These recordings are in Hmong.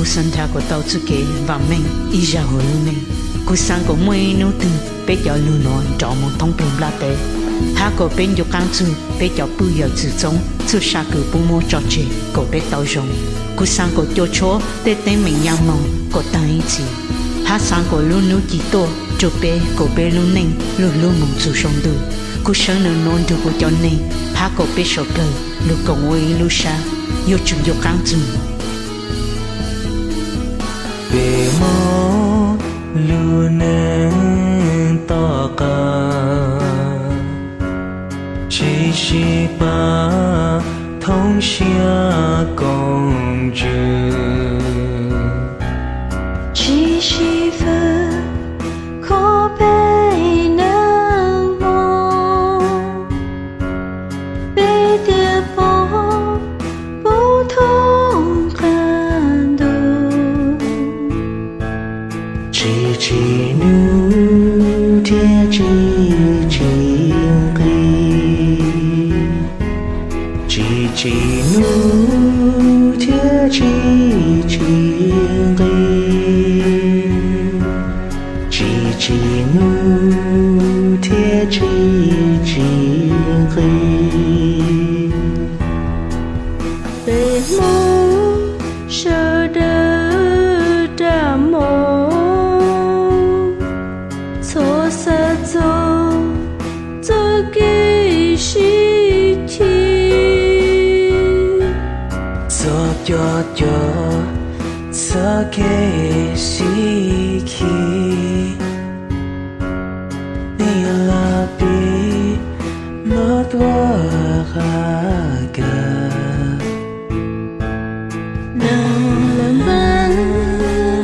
Kuv xaav nrhav kom tau txuj kev vaam meej ib zag huv lub neej. Kuv xaav kom muaj ib nub twg peb cov lug nuav nrov moog thoob plawg nplaj teb, hab kom peb ncu qaab txug peb cov pwj yawm txwv txoob txuj sa kws puab muab tso tseg kom peb tau zoo. Kuv xaav kom cua tshuab tej teeb meem ya moog kom taag ib txhis, hab xaav kom lub nub ci tuaj rua peb kom peb lub neej lug lug moog txug saum ntuj. Kuv sawv nuav nrug kuv cov neeg hab kom peb suav dlawg lug koom ua ib lub sab, yuav tsum ncu qaab txug. Peb moog lub neej tom qaab, tsi sib pab thoob siab koom ntsws, tsi sib fwb kho peb neej moog, peb twb poob puv thoob qab ntuj, tsi tsi nub thiab tsi tsi nqi, tsi tsi nub thiab tsi tsi nqi, tsi tsi nub thiab tsi tsi nqi. Peb Hmoob sawv daws raj moog, txhob xav txog txoj kev sib khi, txhob co co txoj kev sib khi, nej los pib muab tuaj qha kawg. Neeg los npeeb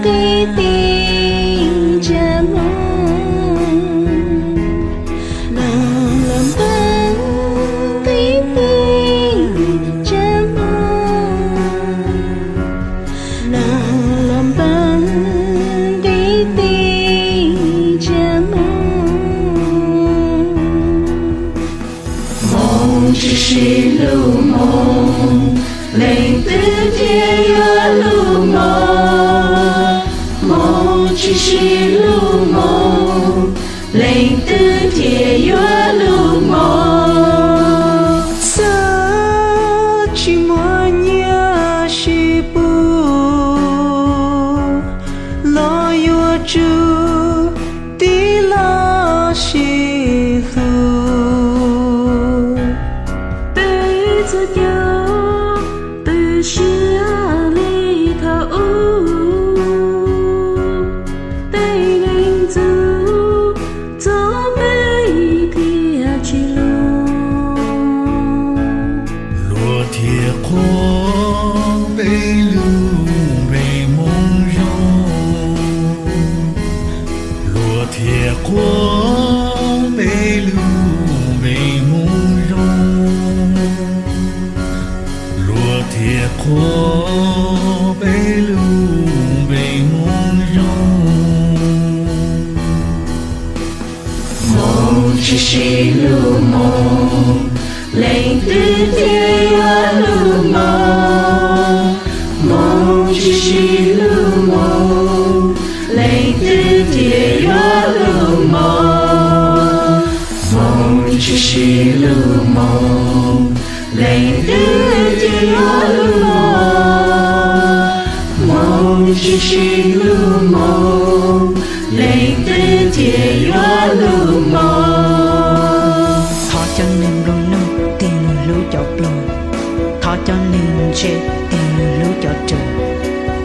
nqi tij tsa moog, neeg los npeeb nqi tij tsa moog, neeg los npeeb nqi tij tsa moog. Hmoob tsi sib hlub moog, leej twg thiaj yuav hlub moog? Hmoob tsi sib hlub moog, leej twg thiaj yuav hlub moog? Xav tsi muaj nyiaj sib pub, los yuav tsum tig los sib hlub. Peb txhua cov tu siab li thaum ub, tej neeg ntxub txog peb thiaj tsi hlub. Luag thiaj qhuas peb lub npe Hmoob Zoo, luag thiaj qhuas peb lub npe Hmoob Zoo, luag thiaj qhuas peb lub npe Hmoob Zoo. Hmoob tsi sib hlub moog, leej twg thiaj yuav hlub moog? Hmoob tsi sib hlub moog, leej twg thiaj yuav hlub moog? Hmoob tsi sib hlub moog, leej twg thiaj yuav hlub moog? Hmoob tsi sib hlub moog, leej twg thiaj yuav hlub moog? Thov cov neeg nplua nuj tig lug hlub cov pluag, thov cov neeg ntse tig lug hlub cov ruam,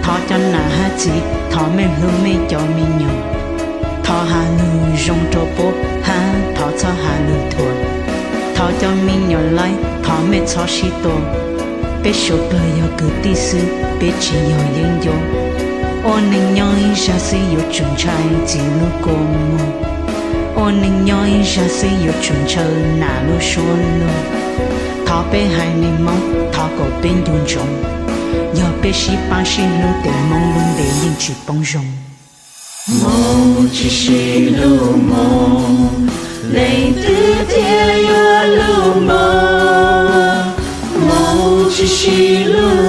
thov cov nam hab txiv thov mej hlub mej cov me nyuam, thov has lug zoo rua puab hab thov txhob has lug thuam, thov cov me nyuam laib thov mej txhob sib tua, peb suav dlawg yog kwv tij xwb peb tsis yog yeeb ncuab, ua neeg nyob ib zag xwb yuav tsum ntshaw txiv lub kua muag, ua neeg nyob ib zag xwb yuav tsum ntshaw nam lub suab luag, thov peb haiv neeg Moob thov kom peb ncu ntsoov, yog peb sib pab sib hlub tes Moob lub npe yeej tsis poob zoo. Hmoob tsi sib hlub moog, leej twg thiaj yuav hlub moog? Hmoob tsi sib hlub